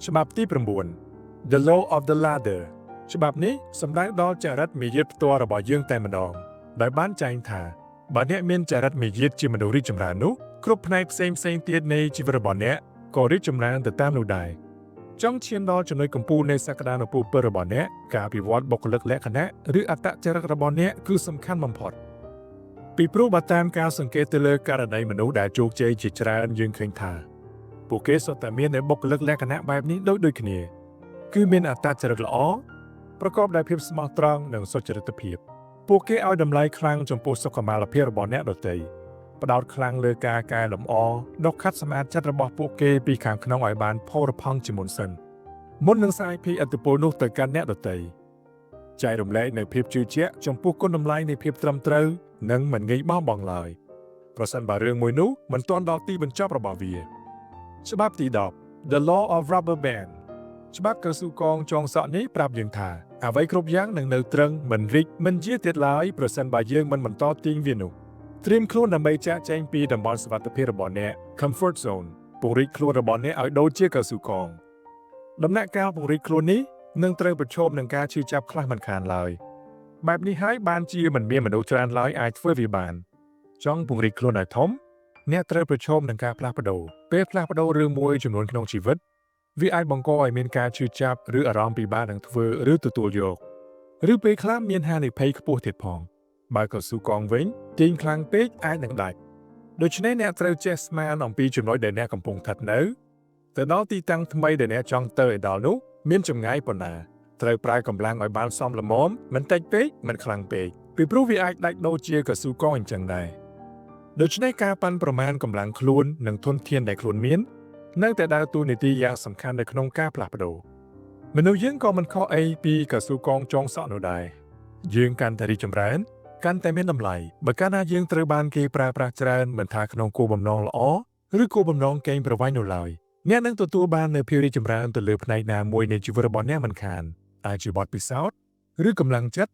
ច្បាប់ទី9 The Law of the Ladder ច្បាប់នេះសំដៅដល់ចរិតមារយាទផ្ទាល់របស់យើងតែម្ដងដោយបានចែងថាបើអ្នកមានចរិតមារយាទជាមនុស្សរីកចម្រើននោះគ្រប់ផ្នែកផ្សេងផ្សេងទៀតនៃជីវិតរបស់អ្នកក៏រីកចម្រើនទៅតាមនោះដែរចង់ឈានដល់ចំណុចកំពូលនៃសក្តានុពលពិតរបស់អ្នកការអភិវឌ្ឍបុគ្គលិកលក្ខណៈឬអត្តចរិតរបស់អ្នកគឺសំខាន់បំផុតពីព្រោះបើតាមការសង្កេតទៅលើករណីមនុស្សដែលជោគជ័យជាច្រើនយើងឃើញថាពួកគេសុទ្ធតែមាននូវបុគ្គលិកលក្ខណៈបែបនេះដូចដូចគ្នាគឺមានអត្តចរិតល្អប្រកបដោយភាពស្មោះត្រង់និងសុចរិតភាពពួកគេឲ្យតម្លៃខ្លាំងចំពោះសុខុមាលភាពរបស់អ្នកដទៃផ្ដោតខ្លាំងលើការកែលម្អដុសខាត់សម្អាតចិត្តរបស់ពួកគេពីខាងក្នុងឲ្យបានផូរផង់ជាមុនសិនមុននឹងសាយភាយឥទ្ធិពលនោះទៅកាន់អ្នកដទៃចែករំលែកនូវភាពជឿជាក់ចំពោះគុណតម្លៃនៃភាពត្រឹមត្រូវនិងមិនងាយបោះបង់ឡើយប្រសិនបើរឿងមួយនោះមិនទាន់ដល់ទីបញ្ចប់របស់វាច្បាប់ទី10 The Law of Rubber Band ច្បាប់កៅស៊ូកងចងសក់នេះប្រាប់យើងថាអ្វីគ្រប់យ៉ាងនឹងនៅត្រឹងមិនរីកមិនជាទៀតឡើយប្រសិនបើយើងមិនបន្តទាញវានោះត្រៀមខ្លួនដើម្បីចាកចែងពីតំបន់សុវត្ថិភាពរបស់អ្នក Comfort Zone ពង្រីកខ្លួនរបស់អ្នកឲ្យដូចជាកៅស៊ូកងដំណាក់កាលពង្រីកខ្លួននេះនឹងត្រូវប្រឈមនឹងការឈឺចាប់ខ្លះមិនខានឡើយបែបនេះហើយបានជាមិនមានមនុស្សច្រើនឡើយអាចធ្វើវាបានចង់ពង្រីកខ្លួនឲ្យធំអ្នកត្រូវប្រឈមនឹងការផ្លាស់ប្ដូរពេលផ្លាស់ប្ដូររឿងមួយចំនួនក្នុងជីវិតវាអាចបង្កឲ្យមានការឈឺចាប់ឬអារម្មណ៍ពិបាកនឹងធ្វើឬទទួលយកឬពេលខ្លះមានហានិភ័យខ្ពស់ទៀតផងបើកៅស៊ូកងវិញទាញខ្លាំងពេកអាចនឹងដាច់ដូច្នេះអ្នកត្រូវចេះស្មានអំពីចំណុចដែលអ្នកកំពុងស្ថិតនៅទៅដល់ទីតាំងថ្មីដែលអ្នកចង់ទៅឲ្យដល់នោះមានចម្ងាយប៉ុណ្ណាត្រូវប្រើកម្លាំងឲ្យបានសមល្មមមិនតិចពេកមិនខ្លាំងពេកពីព្រោះវាអាចដាច់ដូចជាកៅស៊ូកងអញ្ចឹងដែរដូច្នេះការប៉ាន់ប្រមាណកម្លាំងខ្លួននិងធនធានដែលខ្លួនមាននៅតែដើរតួនាទីយ៉ាងសំខាន់នៅក្នុងការផ្លាស់ប្ដូរមនុស្សយើងក៏មិនខុសអីពីកៅស៊ូកងចងសក់នោះដែរ យើងកាន់តែរីកចម្រើនកាន់តែមានតម្លៃបើកាលណាយើងត្រូវបានគេប្រើប្រាស់ច្រើនមិនថាក្នុងគោលបំណងល្អឬគោលបំណងកេងប្រវ័ញ្ចនោះឡើយអ្នកនឹងទទួលបាននូវភាពរីកចម្រើនទៅលើផ្នែកណាមួយនៃជីវិតរបស់អ្នកមិនខានអាចជាបទពិសោធន៍ឬកម្លាំងចិត្ត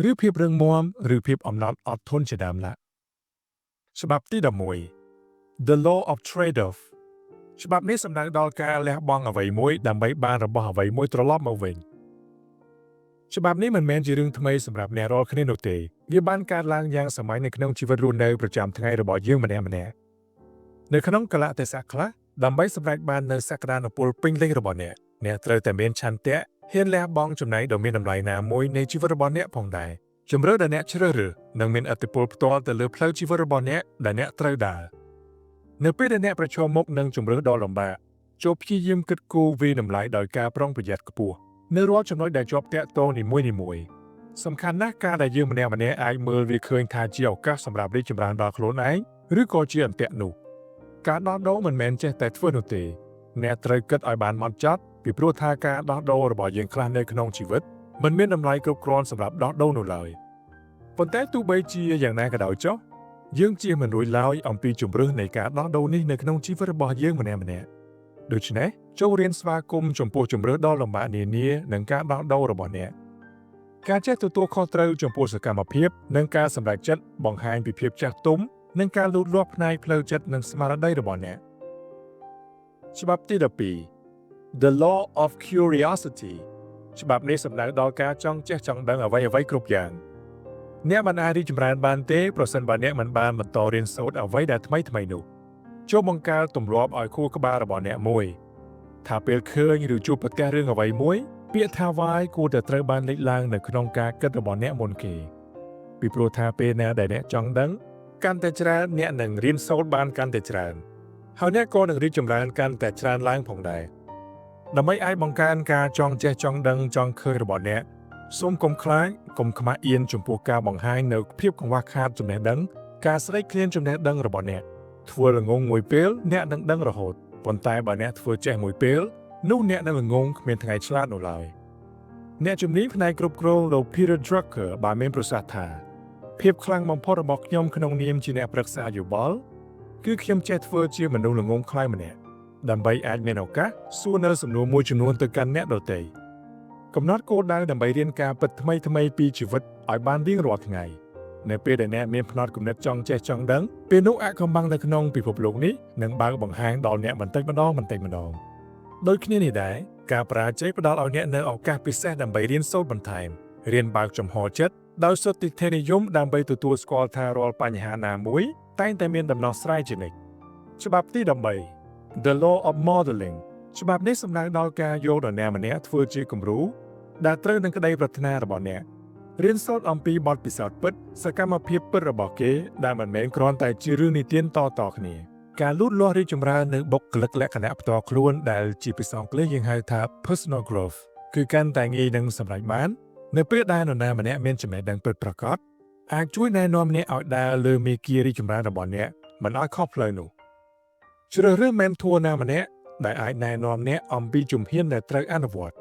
ឬភាពរឹងមាំឬភាពអំណត់អត់ធន់ជាដើមឡាច្បាប់ទី11 The Law of Trade-off ច្បាប់នេះសំដៅដល់ការលះបង់អ្វីមួយដើម្បីបានរបស់អ្វីមួយត្រឡប់មកវិញច្បាប់នេះមិនមែនជារឿងថ្មីសម្រាប់អ្នករាល់គ្នានោះទេវាបានកើតឡើងយ៉ាងសាមញ្ញនៅក្នុងជីវិតរស់នៅប្រចាំថ្ងៃរបស់យើងម្នាក់ៗនៅក្នុងកលៈទេសៈខ្លះដើម្បីសម្រេចបាននូវសក្តានុពលពេញលេញរបស់អ្នកអ្នកត្រូវតែមានឆន្ទៈហ៊ានលះបង់ចំណែកដ៏មានតម្លៃណាមួយនៃជីវិតរបស់អ្នកផងដែរជម្រើសដែលអ្នកជ្រើសរើសនឹងមានឥទ្ធិពលផ្ទាល់ទៅលើផ្លូវជីវិតរបស់អ្នកដែលអ្នកត្រូវដើរនៅពេលដែលអ្នកប្រឈមមុខនឹងជម្រើសដ៏លំបាកចូរព្យាយាមគិតគូរវាយតម្លៃដោយការប្រុងប្រយ័ត្នខ្ពស់នៅរាល់ចំណុចដែលជាប់ទាក់ទងនីមួយៗសំខាន់ណាស់ការដែលយើងម្នាក់ៗអាចមើលវាឃើញថាជាឱកាសសម្រាប់រីកចម្រើនដល់ខ្លួនឯងឬក៏ជាអន្ទាក់នោះការដោះដូរមិនមែនចេះតែធ្វើនោះទេអ្នកត្រូវគិតឲ្យបានម៉ត់ចត់ពីព្រោះថាការដោះដូររបស់យើងខ្លះនៅក្នុងជីវិតមិនមានតម្លៃគ្រប់គ្រាន់សម្រាប់ដោះដូរនោះឡើយប៉ុន្តែទោះបីជាយ៉ាងណាក៏ដោយចុះយើងជៀសមិនរួចឡើយអំពីជម្រើសនៃការដោះដូរនេះនៅក្នុងជីវិតរបស់យើងម្នាក់ៗដូច្នេះចូររៀនស្វាគមន៍ចំពោះជម្រើសដ៏លំបាកនានានិងការដោះដូររបស់អ្នកការចេះទទួលខុសត្រូវចំពោះសកម្មភាពនិងការសម្រេចចិត្តបង្ហាញពីភាពចាស់ទុំនិងការលូតលាស់ផ្នែកផ្លូវចិត្តនិងស្មារតីរបស់អ្នកច្បាប់ទី12 The Law of Curiosity ច្បាប់នេះសំដៅដល់ការចង់ចេះចង់ដឹងអ្វីៗគ្រប់យ៉ាងអ្នកមិនអាចរីកចម្រើនបានទេប្រសិនបើអ្នកមិនបានបន្តរៀនសូត្រអ្វីដែលថ្មីថ្មីនោះចូរបង្កើតទម្លាប់ឲ្យខួរក្បាលរបស់អ្នកមួយថាពេលឃើញឬជួបប្រទះរឿងអ្វីមួយពាក្យថា why គួរតែត្រូវបានលេចឡើងនៅក្នុងការគិតរបស់អ្នកមុនគេពីព្រោះថាពេលណាដែលអ្នកចង់ដឹងកាន់តែច្រើនអ្នកនឹងរៀនសូត្របានកាន់តែច្រើនហើយអ្នកក៏នឹងរីកចម្រើនកាន់តែច្រើនឡើងផងដែរដើម្បីអាចបង្កើនការចង់ចេះចង់ដឹងចង់ឃើញរបស់អ្នកសូមកុំខ្លាចកុំខ្មាស់អៀនចំពោះការបង្ហាញនៅភាពកង្វះខាតចំណេះដឹងការស្រេកឃ្លានចំណេះដឹងរបស់អ្នកធ្វើល្ងងមួយពេលអ្នកនឹងដឹងរហូតប៉ុន្តែបើអ្នកធ្វើចេះមួយពេលនោះអ្នកនឹងល្ងងគ្មានថ្ងៃឆ្លាតនោះឡើយអ្នកជំនាញផ្នែកគ្រប់គ្រងលោក Peter Drucker បានមានប្រសាសន៍ថាភាពខ្លាំងបំផុតរបស់ខ្ញុំក្នុងនាមជាអ្នកប្រឹក្សាយោបល់គឺខ្ញុំចេះធ្វើជាមនុស្សល្ងងខ្លៅម្នាក់ដើម្បីអាចមានឱកាសសួរនៅសំណួរមួយចំនួនទៅកាន់អ្នកដទៃកំណត់គោលដៅដើម្បីរៀនការពិតថ្មីៗពីជីវិតឲ្យបានរៀងរាល់ថ្ងៃនៅពេលដែលអ្នកមានផ្នត់គំនិតចង់ចេះចង់ដឹងពេលនោះអាថ៌កំបាំងនៅក្នុងពិភពលោកនេះនឹងបើកបង្ហាញដល់អ្នកបន្តិចម្ដងបន្តិចម្ដងដូចគ្នានេះដែរការបរាជ័យផ្ដល់ឲ្យអ្នកនូវឱកាសពិសេសដើម្បីរៀនសូត្របន្ថែមរៀនបើកចំហចិត្តដោយសុទិដ្ឋិនិយមដើម្បីទទួលស្គាល់ថារាល់បញ្ហាណាមួយតែងតែមានដំណោះស្រាយជានិច្ចច្បាប់ទី13 The Law of Modeling ច្បាប់នេះសំដៅដល់ការយកនរណាម្នាក់ធ្វើជាគំរូដែលត្រូវនឹងក្តីប្រាថ្នារបស់អ្នករៀនសូត្រអំពីបទពិសោធន៍ពិតសកម្មភាពពិតរបស់គេដែលមិនមែនគ្រាន់តែជារឿងនិទានតៗគ្នាការលូតលាស់រីកចម្រើននៅបុគ្គលិកលក្ខណៈផ្ទាល់ខ្លួនដែលជាភាសាអង់គ្លេសយើងហៅថា personal growth គឺកាន់តែងាយនឹងសម្រេចបាននៅពេលដែលនរណាម្នាក់មានចំណេះដឹងពិតប្រាកដអាចជួយណែនាំអ្នកឲ្យដើរលើមាគ៌ារីកចម្រើនរបស់អ្នកមិនឲ្យខុសផ្លូវនោះជ្រើសរើស mentor ណាម្នាក់ដែលអាចណែនាំអ្នកអំពីជំហានដែលត្រូវអនុវត្ត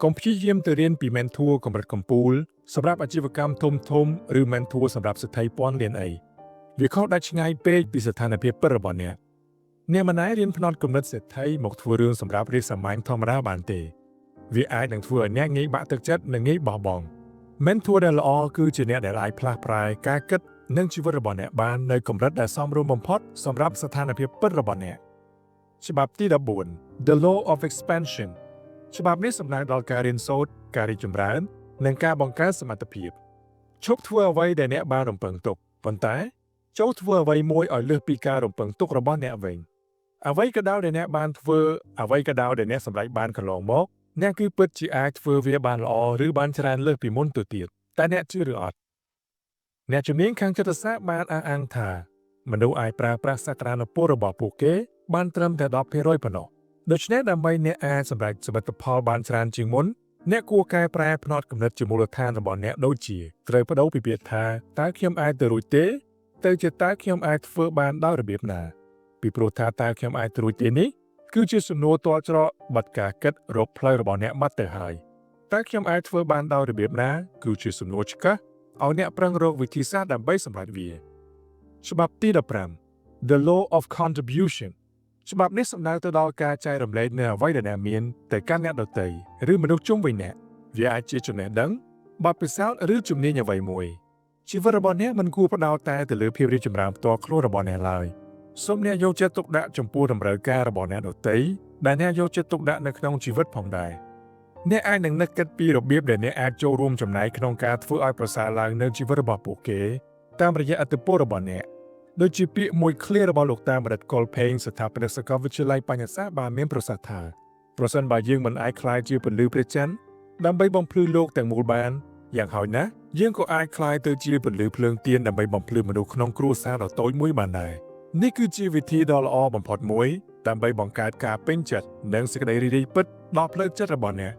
កុំព្យាយាមទៅរៀនពី mentor កម្រិតកំពូលសម្រាប់អាជីវកម្មធំធំឬ mentor សម្រាប់សេដ្ឋីពាន់លានអីវាខុសដាច់ឆ្ងាយពេកពីស្ថានភាពពិតរបស់អ្នកអ្នកមិនអាចរៀនផ្នត់គំនិតសេដ្ឋីមកធ្វើរឿងសម្រាប់រាជសាមញ្ញធម្មតាបានទេវាអាចនឹងធ្វើឲ្យអ្នកងាយបាក់ទឹកចិត្តនិងងាយបោះបង់ mentor ដែលល្អគឺជាអ្នកដែលអាចផ្លាស់ប្រែការគិតនិងជីវិតរបស់អ្នកបាននៅកម្រិតដែលសមរម្យបំផុតសម្រាប់ស្ថានភាពពិតរបស់អ្នកច្បាប់ទី14 The Law of Expansion ច្បាប់នេះសំដៅដល់ការរៀនសូត្រការរីកចម្រើននិងការបង្កើនសមត្ថភាពឈប់ធ្វើអ្វីដែលអ្នកបានរំពឹងទុកប៉ុន្តែចូរធ្វើអ្វីមួយឲ្យលើសពីការរំពឹងទុករបស់អ្នកវិញអ្វីក៏ដោយដែលអ្នកបានធ្វើអ្វីក៏ដោយដែលអ្នកសម្រេចបានកន្លងមកអ្នកគឺពិតជាអាចធ្វើវាបានល្អឬបានច្រើនលើសពីមុនទៅទៀតតែអ្នកជឿឬអត់អ្នកជំនាញខាងចិត្តសាស្ត្របានអះអាងថាមនុស្សអាចប្រើប្រាស់សក្តានុពលរបស់ពួកគេបានត្រឹមតែ10%ប៉ុណ្ណោះដូច្នេះដើម្បីអ្នកអាចសម្រេចសមិទ្ធផលបានច្រើនជាងមុនអ្នកគួរកែប្រែផ្នត់គំនិតជាមូលដ្ឋានរបស់អ្នកដូចជាត្រូវប្ដូរពីពាក្យថាតើខ្ញុំអាចទៅរួចទេទៅជាតើខ្ញុំអាចធ្វើបានដោយរបៀបណាពីព្រោះថាតើខ្ញុំអាចទៅរួចទេនេះគឺជាសំណួរទាល់ច្រកបាត់ការគិតរកផ្លូវរបស់អ្នកបាត់ទៅហើយ។ តើខ្ញុំអាចធ្វើបានដោយរបៀបណាគឺជាសំណួរឆ្កឹះឲ្យអ្នកប្រឹងរកវិធីសាស្ត្រដើម្បីសម្រេចវាច្បាប់ទី15 The Law of Contribution ច្បាប់នេះសំដៅទៅដល់ការចែករំលែកនូវអ្វីដែលអ្នកមានទៅកាន់អ្នកដទៃឬមនុស្សជុំវិញអ្នកវាអាចជាចំណេះដឹងបទពិសោធន៍ឬជំនាញអ្វីមួយជីវិតរបស់អ្នកមិនគួរផ្ដោតតែទៅលើភាពរីកចម្រើនផ្ទាល់ខ្លួនរបស់អ្នកឡើយសូមអ្នកយកចិត្តទុកដាក់ចំពោះតម្រូវការរបស់អ្នកដទៃដែលអ្នកយកចិត្តទុកដាក់នៅក្នុងជីវិតផងដែរអ្នកអាចនឹងនឹកគិតពីរបៀបដែលអ្នកអាចចូលរួមចំណែកក្នុងការធ្វើឲ្យប្រសើរឡើងនៅជីវិតរបស់ពួកគេតាមរយៈឥទ្ធិពលរបស់អ្នកដូចជាពាក្យមួយឃ្លារបស់លោកតាបណ្ឌិតកុលផេងស្ថាបនិកសាកលវិទ្យាល័យបញ្ញសាស្ត្របានមានប្រសាសន៍ថាប្រសិនបើយើងមិនអាចក្លាយជាពន្លឺព្រះច័ន្ទដើម្បីបំភ្លឺលោកទាំងមូលបានយ៉ាងហោចណាស់យើងក៏អាចក្លាយទៅជាពន្លឺភ្លើងទៀនដើម្បីបំភ្លឺមនុស្សក្នុងគ្រួសារដ៏តូចមួយបានដែរនេះគឺជាវិធីដ៏ល្អបំផុតមួយដើម្បីបង្កើតការពេញចិត្តនិងសេចក្តីរីករាយពិតដល់ផ្លូវចិត្តរបស់អ្នក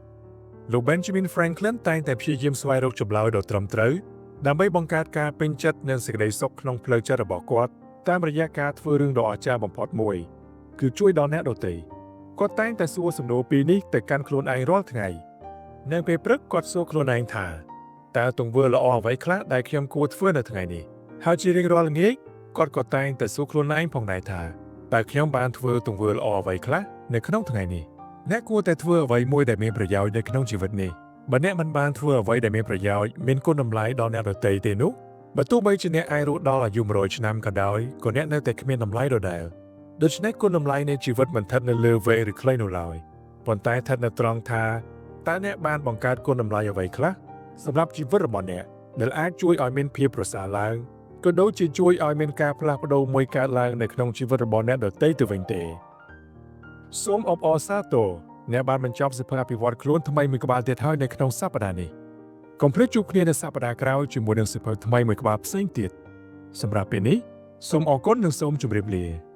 លោក Benjamin Franklin តែងតែព្យាយាមស្វែងរកចម្លើយដ៏ត្រឹមត្រូវដើម្បីបង្កើតការពេញចិត្តនិងសេចក្តីសុខក្នុងផ្លូវចិត្តរបស់គាត់តាមរយៈការធ្វើរឿងដ៏អស្ចារ្យបំផុតមួយគឺជួយដល់អ្នកដទៃគាត់តែងតែសួរសំណួរពីរនេះទៅកាន់ខ្លួនឯងរាល់ថ្ងៃនៅពេលព្រឹកគាត់សួរខ្លួនឯងថាតើទង្វើល្អអ្វីខ្លះដែលខ្ញុំគួរធ្វើនៅថ្ងៃនេះហើយជារៀងរាល់ល្ងាចគាត់ក៏តែងតែសួរខ្លួនឯងផងដែរថាតើខ្ញុំបានធ្វើទង្វើល្អអ្វីខ្លះនៅក្នុងថ្ងៃនេះអ្នកគួរតែធ្វើអ្វីមួយដែលមានប្រយោជន៍នៅក្នុងជីវិតនេះបើអ្នកមិនបានធ្វើអ្វីដែលមានប្រយោជន៍មានគុណតម្លៃដល់អ្នកដទៃទេនោះបើទោះបីជាអ្នកអាចរស់ដល់អាយុ100ឆ្នាំក៏ដោយក៏អ្នកនៅតែគ្មានតម្លៃដដែលដូច្នេះគុណតម្លៃនៃជីវិតមិនស្ថិតនៅលើវែងឬខ្លីនោះឡើយប៉ុន្តែស្ថិតនៅត្រង់ថាតើអ្នកបានបង្កើតគុណតម្លៃអ្វីខ្លះសម្រាប់ជីវិតរបស់អ្នកដែលអាចជួយឲ្យមានភាពប្រសើរឡើងក៏ដូចជាជួយឲ្យមានការផ្លាស់ប្ដូរមួយកើតឡើងនៅក្នុងជីវិតរបស់អ្នកដទៃទៅវិញទេសូមអបអរសាទរអ្នកបានបញ្ចប់សៀវភៅអភិវឌ្ឍខ្លួនថ្មីមួយក្បាលទៀតហើយនៅក្នុងសប្តាហ៍នេះកុំភ្លេចជួបគ្នានៅសប្តាហ៍ក្រោយជាមួយនឹងសៀវភៅថ្មីមួយក្បាលផ្សេងទៀតសម្រាប់ពេលនេះសូមអរគុណនិងសូមជម្រាបលា។